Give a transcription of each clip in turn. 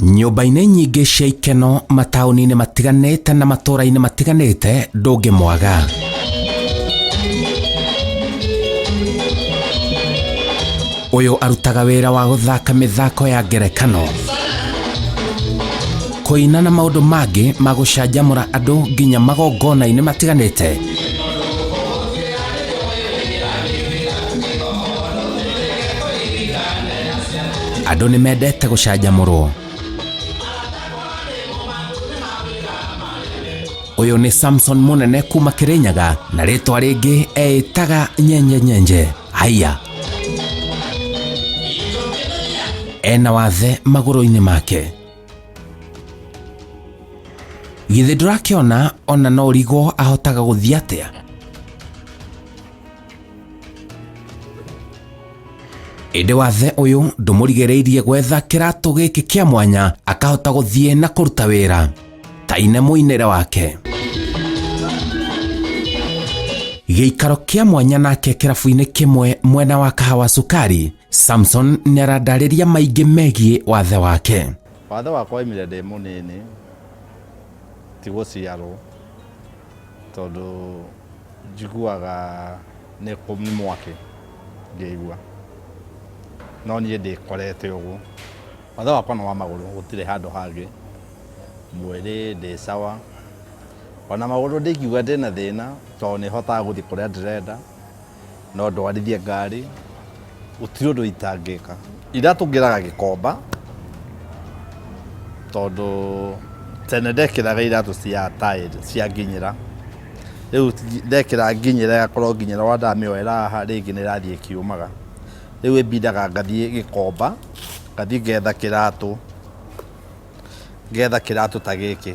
Nyũmba-inĩ nyingĩ cia ikeno mataũni-inĩ matiganĩte na matũũra-inĩ matiganĩte ndũngĩmwaga. Ũyũ arutaga wĩra wa gũthaka mĩthako ya ngerekano, kũina na maũndũ mangĩ ma gũcanjamũra andũ nginya magongona-inĩ matiganĩte. Andũ nĩ mendete gũcanjamũrwo. Ũyũ nĩ Samson Mũnene kuma Kĩrĩnyaga na rĩtwa rĩngĩ eĩtaga Nyenje Nyenje. Haiya, ena wathe magũrũ-inĩ make. Githĩ ndũrakĩona ona no ũrigwo ahotaga gũthiĩ atĩa? Ĩndĩ wathe ũyũ ndũmũrigĩrĩirie gwetha kĩratũ gĩkĩ kĩa mwanya akahota gũthiĩ na kũruta wĩra ta ine mũinĩre wake. Gĩikaro kĩa mwanya nake kĩrabu-inĩ kĩmwe mwena wa Kahawa Sukari, Samson nĩarandarĩria maingĩ megiĩ wathe wake. Wathe wakwa waumire ndĩ mũnini, ti gũciarwo, tondũ njiguaga nĩ mwaki ngĩigua, no niĩ ndĩkorete ũguo. Wathe wakwa nĩ wa magũrũ gũtirĩ handũ hangĩ, mwĩrĩ ndĩ sawa, ona magũrũ ndingiuga ndĩna thĩna tondũ nĩ hotaga gũthiĩ kũrĩa ndĩrenda. No ndwarithie ngari, gũtirĩ ũndũ itangĩka. Iratũ ngĩraga Gĩkomba, tondũ tene ndekĩraga iratũ cia taĩri cia nginyĩra. Rĩu ndekĩra nginyĩra ĩgakorwo nginyĩra ona ndamĩoera haha rĩngĩ nĩ ĩrathiĩ ĩkĩũmaga. Rĩu ĩmbindaga ngathiĩ Gĩkomba, ngathiĩ ngetha kĩratũ, ngetha kĩratũ ta gĩkĩ.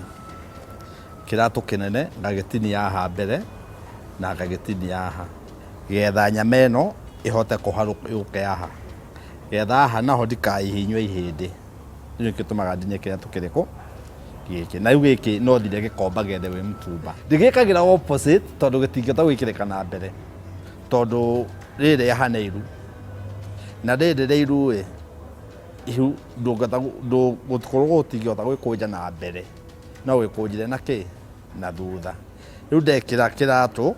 Kĩratũ kĩnene ngagĩtinia haha mbere na ngagĩtinia haha getha nyama ĩno ĩhote kũharũka yũke haha, getha haha naho ndikahihinywo ihĩndĩ. Rĩu nĩkĩo gĩtũmaga ndinie kĩratũ kĩrĩkũ? Gĩkĩ. Na rĩu gĩkĩ no thire gĩkomba gethe wĩ mũtumba. Ndĩgĩkagĩra opposite tondũ gĩtingĩhota gwĩkĩrĩka na mbere tondũ rĩrĩ haha nĩ iru na rĩrĩ rĩa iru ĩ, ihu ndũngĩhota gũtingĩhota gwĩkũnja na mbere. No wĩkũnjire na kĩ? Na thutha. Rĩu ndekĩra kĩratũ,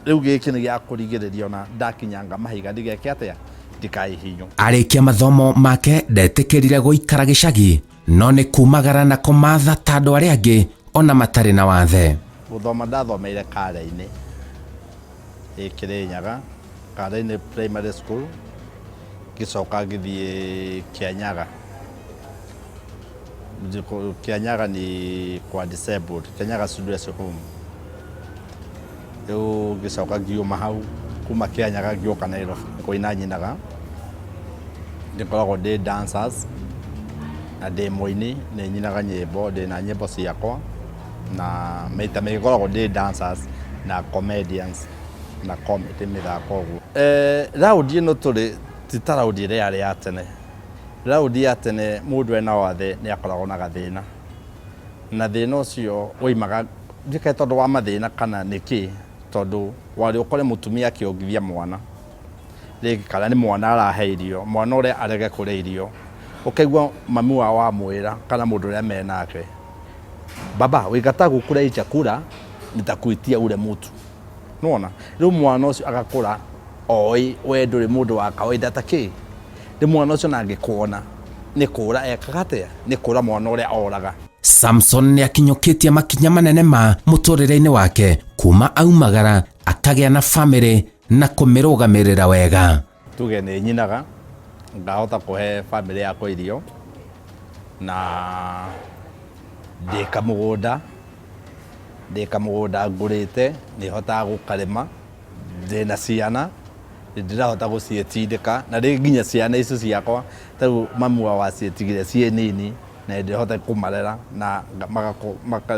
rĩu gĩkĩ nĩ gĩa kũrigĩrĩria ona ndakinyanga mahiga ndigeke atĩa? Ndikaihinywo. Arĩkia mathomo make ndetĩkĩrire gũikara gĩcagi no nĩ kumagara na kũmatha ta andũ arĩa angĩ ona matarĩ na wathe. Gũthoma ndathomeire Karen-inĩ ĩ Kĩrĩnyaga, Karen Primary School, ngĩcoka ngĩthiĩ Kĩanyaga. Kianyaga ni kwa disabled, Kianyaga Children's Home. Rĩu ngĩcoka ngiuma hau kuma Kianyaga ngĩũka Nairobi kũina nyinaga, nĩngoragwo ndĩ dancers na ndĩ mũini, nĩ nyinaga nyĩmbo, ndĩna nyĩmbo ciakwa na maita maingĩ ngoragwo ndĩ dancers na comedians na comedy mĩthako ũguo. Raundi ĩno tũrĩ ti ta raundi ĩrĩa yarĩ ya tene. Raundi ya tene mũndũ ena wathe nĩ akoragwo na gathĩna, na thĩna ũcio waimaga ndiũĩ tondũ wa mathĩna kana nĩkĩ, tondũ warĩ ũkore mũtumia akĩongithia mwana, rĩngĩ kana nĩ mwana arahe irio, mwana ũrĩa arege kũrĩa irio, ũkaigua mami wao amwĩra kana mũndũ ũrĩa menake, baba ukikataa kukula hii chakula nitakuitia ule mtu. Nĩwona? Rĩu mwana ũcio agakũra oĩ we ndũrĩ mũndũ wa kawaida ta kĩ. Rĩu mwana ũcio ona angĩkuona nĩ kũra ekaga atĩa? Nĩ kũra mwana ũrĩa oraga. Samson nĩ akinyũkĩtie makinya manene ma mũtũrĩre-inĩ wake kuma aumagara akagĩa na famĩlĩ na kũmĩrũgamĩrĩra wega. Tuge nĩ nyinaga ngahota kũhe famĩlĩ yakwa irio na ndĩ kamũgũnda, ndĩ kamũgũnda ngũrĩte nĩ hotaga gũkarĩma, ndĩna ciana nĩ ndĩrahota gũciĩtindĩka na rĩngĩ nginya ciana icio ciakwa ta rĩu mami wao aciĩtigire ciĩ nini na nĩ ndĩrahota kũmarera na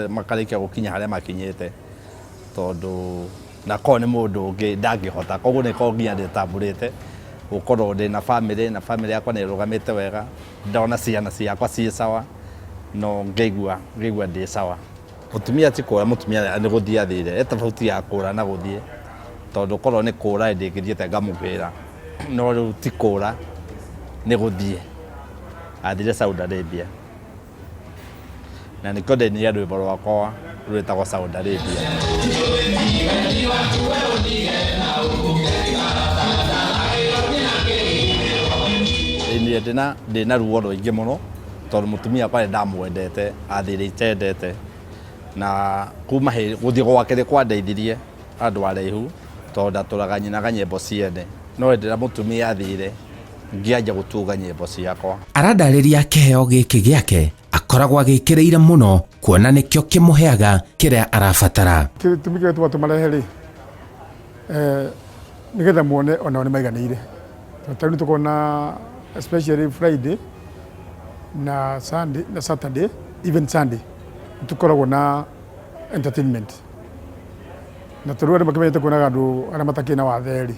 makarĩkia gũkinya harĩa makinyĩte tondũ na korwo nĩ mũndũ ũngĩ ndangĩhota koguo nĩ korwo nginya ndĩtambũrĩte gũkorwo ndĩna bamĩrĩ na bamĩrĩ yakwa nĩ ĩrũgamĩte wega ndona ciana ciakwa ciĩ sawa no ngaigua ngaigua ndĩ sawa. Mũtumia ti kũra mũtumia nĩ gũthiĩ athire he tofauti ya kũra na gũthiĩ tondũ korwo nĩ kũra ndĩngĩthiĩte ngamũgĩra no rĩu ti kũra nĩ gũthiĩ athire Saudi Arabia. Na nĩkĩo ndainire rwĩmbo rwakwa rwĩtagwo Saudi Arabia. Ndainire ndĩna ruo rũingĩ mũno tondũ mũtumia wakwa nĩ ndamwendete, athire itendete, na kuma gũthiĩ gwake nĩ kwandeithirie andũ araihu tondũ ndatũraga nyinaga nyĩmbo ciene, no hĩndĩ ĩrĩa mũtumia athire ngĩanjia gũtunga nyĩmbo ciakwa. Arandarĩria kĩheo gĩkĩ gĩake akoragwo agĩkĩrĩire mũno kuona nĩkĩo kĩmũheaga kĩrĩa arabatara. Gĩtũmi kĩrĩa tũma tũmarehe rĩ, nĩgetha muone onao nĩ maiganĩire. Tondũ ta rĩu nĩ tũkoragwo na especially Friday na Sunday na Saturday, even Sunday nĩ tũkoragwo na entertainment. Na tondũ andũ makĩmenyete kuonaga andũ arĩa matakĩrĩ na wathe rĩ,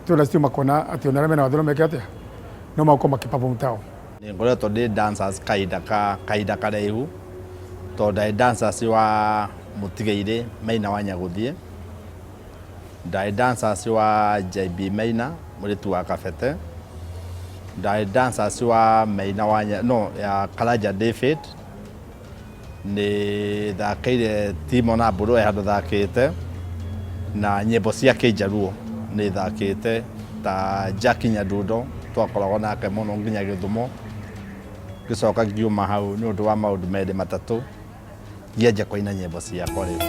twĩna still makona atĩ ona arĩa mena wathe no meke atĩa, no makorwo makĩ perform tao. Nĩ ngoretwo ndĩ dancers kahinda karaihu tondũ ndarĩ dancers wa Mũtigairĩ Maina wa Nyagũthiĩ, ndarĩ dancers wa JB Maina mũirĩtu wa Kabete, ndarĩ dancers wa Maina wa no ya Karanja David, nĩ thakĩire Timo na Mbũrũ he handũ thakĩte, na nyĩmbo cia Kĩnjaruo nĩ thakĩte ta Jackie Nyadundo twakoragwo nake mũno nginya Gĩthumo, ngĩcoka ngiuma hau nĩ ũndũ wa maũndũ merĩ matatũ ngĩanjia kũina nyĩmbo ciakwa rĩu.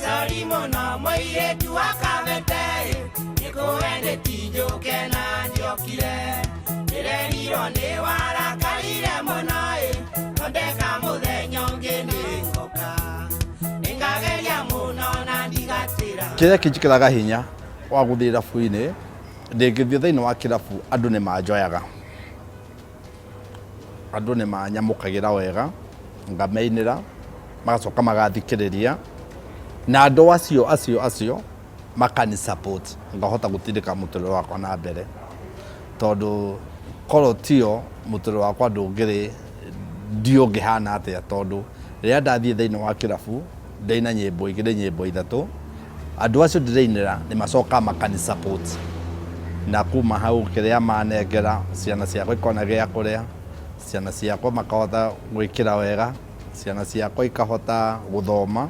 Sorry mũno mũirĩtu wa Kabete, nĩkũwendeti njũke na ndiokire, ndĩrerirwo nĩ warakarire mũno ĩ, thondeka mũthenya ũngĩ nĩngoka, nĩngageria mũno na ndigatĩra. Kĩrĩa kĩnjĩkĩraga hinya wa gũthiĩ irabu-inĩ, ndĩngĩthiĩ thĩinĩ wa kĩrabu andũ nĩ manjoyaga, andũ nĩ manyamũkagĩra wega, ngamainĩra, magacoka magathikĩrĩria, na andũ acio acio acio makani support, ngahota gũtindĩka mũtũrĩre wakwa na mbere, tondũ korwo tio mũtũrĩre wakwa ndũngĩrĩ ndiũngĩhana atĩa, tondũ rĩrĩa ndathiĩ thĩinĩ wa kĩrabu ndaina nyĩmbo igĩrĩ nyĩmbo ithatũ, andũ acio ndĩrainĩra nĩ macokaga makani support, na kuma hau kĩrĩa manengera ciana ciakwa ikona gĩa kũrĩa, ciana ciakwa makahota gwĩkĩra wega, ciana ciakwa ikahota gũthoma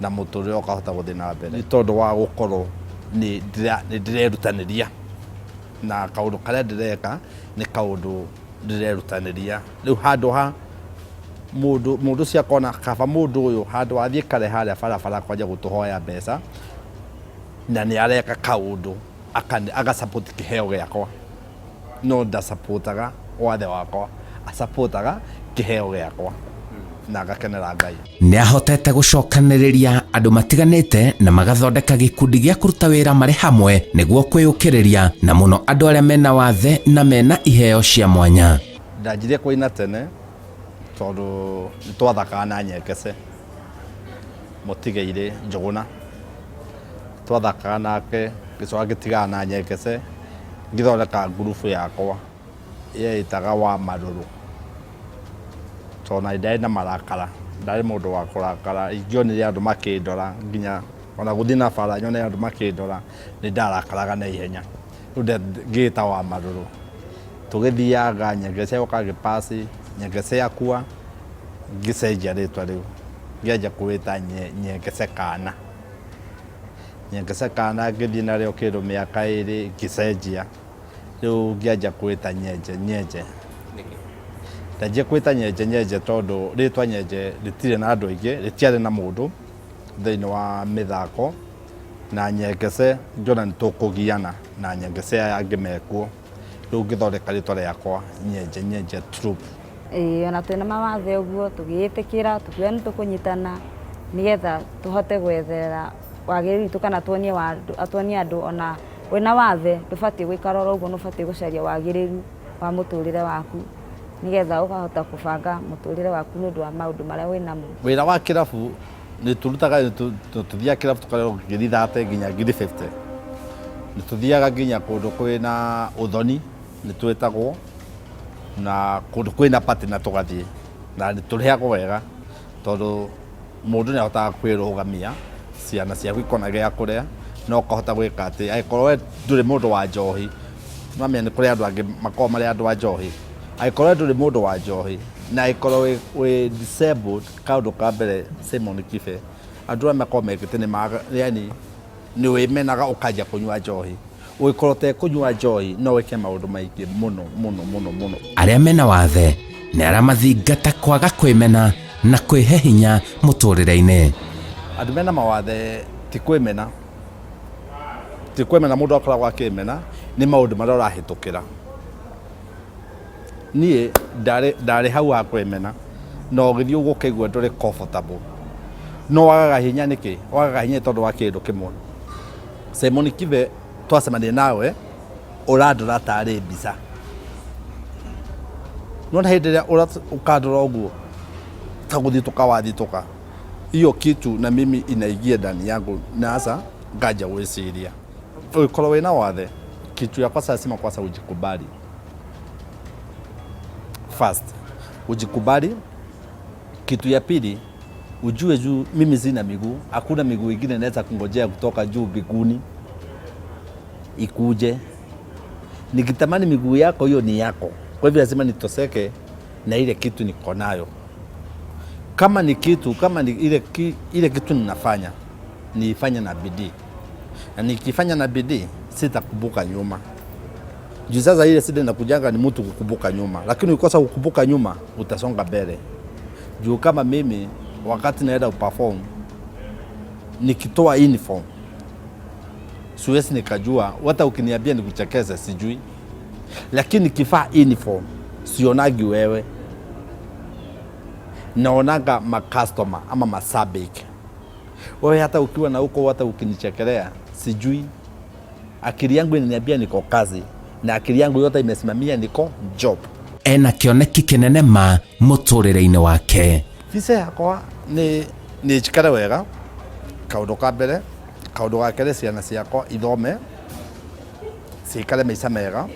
na mũtũrĩre ũkahota gũthiĩ na mbere, nĩ tondũ wa gũkorwo nĩ ndĩrerutanĩria na kaũndũ karĩa ndĩreka nĩ kaũndũ ndĩrerutanĩria. Rĩu handũ ha mũndũ mũndũ ũcio akona kaba mũndũ ũyũ handũ athiĩ kare harĩa barabara kwanja gũtũhoya mbeca, na nĩ areka kaũndũ agasupport kĩheo gĩakwa, no ndasupportaga wathe wakwa, asupportaga kĩheo gĩakwa na ngakenera Ngai. Nĩ ahotete gũcokanĩrĩria andũ matiganĩte na magathondeka gĩkundi gĩa kũruta wĩra marĩ hamwe nĩguo kwĩyũkĩrĩria, na mũno andũ arĩa mena wathe na mena iheo cia mwanya. Ndanjirie kũina tene tondũ nĩ twathakaga na Nyengece Mũtigairĩ Njũgũna, twathakaga nake ngĩcoka ngĩtigana na Nyengece ngĩthondeka ngurubu yakwa yeĩtaga wa Marũrũ, tondũ na ndarĩ na marakara, ndarĩ mũndũ wa kũrakara, ingĩonire andũ makĩndora nginya ona gũthiĩ na bara nyone andũ makĩndora nĩ ndarakaraga na ihenya, rĩu ngĩĩta wa Marũrũ. Tũgĩthiaga Nyengece oka gĩpasi, Nyengece akua, ngĩcenjia rĩtwa rĩu ngĩanjia kwĩta Nyengece Kana. Nyengece Kana ngĩthiĩ narĩo kĩndũ mĩaka ĩrĩ ngĩcenjia, rĩu ngĩanjia kwĩta Nyenje Nyenje. Ndanjia kwĩta Nyenje Nyenje tondũ rĩtwa Nyenje rĩtirĩ na andũ aingĩ, rĩtiarĩ na mũndũ thĩinĩ wa mĩthako, na Nyengece ngĩona nĩ tũkũgiana na Nyengece aya angĩ mekuo, rĩu ngĩthondeka rĩtwa rĩakwa Nyenje Nyenje Troupe. Ĩĩ ona twĩna mawathe ũguo tũgĩĩtĩkĩra tũkiuga nĩ tũkũnyitana nĩgetha tũhote gwetherera wagĩrĩru witũ kana tuonie tuonie andũ ona wĩna wathe ndũbatiĩ gũikara oro ũguo, nĩ ũbatiĩ gũcaria wagĩrĩru wa mũtũrĩre waku nĩgetha ũkahota kũbanga mũtũrĩre waku nĩ ũndũ wa maũndũ marĩa wĩnamo. Wĩra wa kĩrabu nĩ tũrutaga, tũthiaga kĩrabu tũkarehwo ngiri 30 nginya ngiri 50, nĩ tũthiaga nginya kũndũ kwĩna ũthoni nĩ twĩtagwo, na kũndũ kwĩna party na tũgathiĩ, na nĩ tũrĩhagwo wega tondũ mũndũ nĩ ahotaga kwĩrũgamia, ciana ciaku ikona gĩa kũrĩa, na ũkahota gwĩka atĩ angĩkorwo we ndũrĩ mũndũ wa njohi, nĩwamenya nĩ kũrĩ andũ angĩ makoragwo marĩ andũ a njohi, angĩkorwo we ndũrĩ mũndũ wa njohi Na ĩkorwo wĩ disabled, kaũndũ ka mbere Simon Kibe, andũ arĩa makoragwo mekĩte nĩ maga, yani nĩ wĩmenaga ũkanjia kũnyua njohi. Ũngĩkorwo ũtekũnyua njohi no wĩke maũndũ maingĩ mũno mũno mũno mũno. Arĩa mena wathe nĩ aramathingata kwaga kwĩmena na kwĩhe hinya mũtũrĩre-inĩ. Andũ mena mawathe ti kwĩmena, ti kwĩmena mũndũ akoragwo akĩmena, nĩ maũndũ marĩa ũrahĩtũkĩra. Niĩ ndarĩ ndarĩ hau ha kwĩmena, na ũgĩthiĩ ũguo ũkaigua ndũrĩ comfortable. No wagaga hinya nĩkĩ? Wagaga hinya nĩ tondũ wa kĩndũ kĩmwe. Simon Kibe twacemania nawe ũrandora tarĩ mbica. Nĩwona hĩndĩ ĩrĩa ũkandora ũguo ta gũthitũka wathitũka, hiyo kitu na mimi inaingia ndani yangu na sasa nganja gwĩciria. Ũngĩkorwo wĩna wathe, kitu ya kwanza lazima kwanza ujikubali first, ujikubali. Kitu ya pili ujue juu mimi sina miguu, hakuna miguu ingine naweza kungojea kutoka juu mbinguni ikuje. Nikitamani miguu yako, hiyo ni yako. Kwa hivyo lazima nitoseke na ile kitu niko nayo. Kama ni kitu, kama ni ile, ile kitu ninafanya, niifanye na bidii, na nikifanya na bidii sitakumbuka nyuma. Juu sasa ile shida inakujanga ni mtu kukumbuka nyuma, lakini ukikosa kukumbuka nyuma utasonga mbele. Juu kama mimi wakati naenda kuperform nikitoa uniform siwezi nikajua, hata ukiniambia nikuchekeze sijui, lakini nikivaa uniform sionagi wewe, naonaga macustomer ama mashabiki. Wewe hata ukiwa na huko, hata ukinichekelea sijui, akili yangu inaniambia niko kazi na akili yangu yote imesimamia niko job. Ena kĩoneki kĩnene ma mũtũrĩre-inĩ wake. Visa yakwa nĩ njikare wega, kaũndũ ka mbere, kaũndũ ga kerĩ ciana ciakwa ithome, cikare maica mega,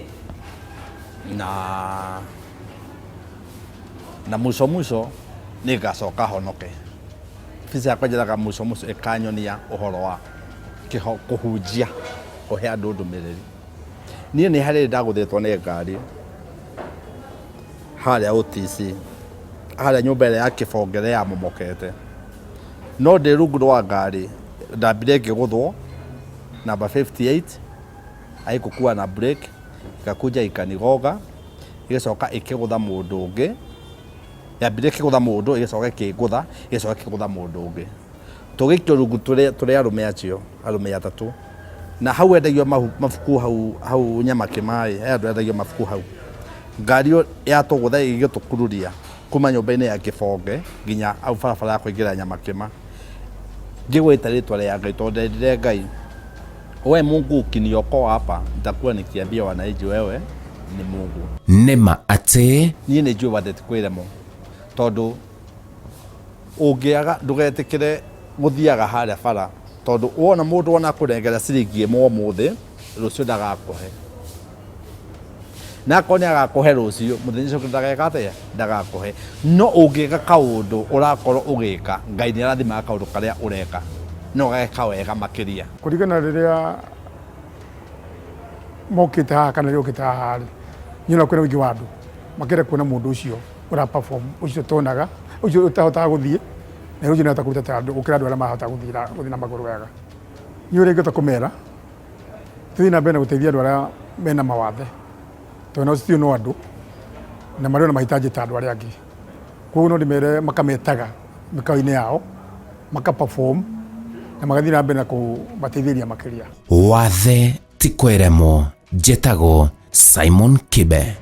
na mwisho mwisho nĩ ngacoka honoke. Visa yakwa njĩraga mwisho mwisho ĩkanyonia ũhoro wa kũhunjia, kũhe andũ ndũmĩrĩri. Niĩ nĩ harĩ ndagũthĩtwo nĩ ngari harĩa OTC, harĩa nyũmba ĩrĩa ya kĩbongere yamomokete. No ndĩ rungu rwa ngari ndambire ngĩgũthwo namba 58 haikukuwa na break, ikakuja ikanigonga, ĩgĩcoka ĩkĩgũtha mũndũ ũngĩ, yambire ĩkĩgũtha mũndũ, ĩgĩcoka ĩkĩngũtha, ĩgĩcoka ĩkĩgũtha mũndũ ũngĩ. Tũgĩikio rungu tũrĩ arũme acio, arũme atatũ. Na hau endagio mabuku hau, hau Nyamakĩma ĩ, he andũ endagio mabuku hau. Ngari ĩyo yatũgũtha ĩgĩtũkururia kuma nyũmba-inĩ ya kĩbonge nginya hau barabara ya kũingĩra Nyamakĩma. Ngĩgwĩta rĩtwa rĩa Ngai tondũ nderire Ngai, we Mungu ukiniokoa hapa nitakuwa nikiambia wananchi wewe ni Mungu. Nĩ ma atĩ Niĩ nĩ njũĩ wathe ti kwĩremwo tondũ ũngĩaga ndũgetĩkĩre gũthiaga harĩa bara tondũ wona mũndũ wona akũnengera ciringi ĩmwe ũmũthĩ, rũciũ ndagakũhe. Na akorwo nĩ agakũhe rũciũ, mũthenya ũcio ũngĩ ndageka atĩa? Ndagakũhe. No ũngĩka kaũndũ ũrakorwo ũgĩka, Ngai nĩ arathimaga kaũndũ karĩa ũreka na ũgageka wega makĩria. Kũringana rĩrĩa mokĩte haha kana rĩrĩa ũkĩte haha rĩ, nyonaga kwĩna ũingĩ wa andũ makĩenda kuona mũndũ ũcio ũra perform, ũcio tuonaga, ũcio ũtahotaga gũthiĩ, na ũcio nĩahota kũruta ta andũ gũkĩra andũ arĩa marahota gũthiĩ na magũrũ wega. Niĩ ũrĩa ingĩhota kũmera, tũthiĩ na mbere na gũteithia andũ arĩa mena mawathe, tondũ nao still no andũ, na marĩ ona mahitaji ta andũ arĩa angĩ. Koguo no ndĩmere makametaga mĩkawa-inĩ yao, maka perform na magathiĩ na mbere na kũmateithĩrĩria makĩria. Wathe ti kwĩremwo. Njĩtagwo Simon Kibe.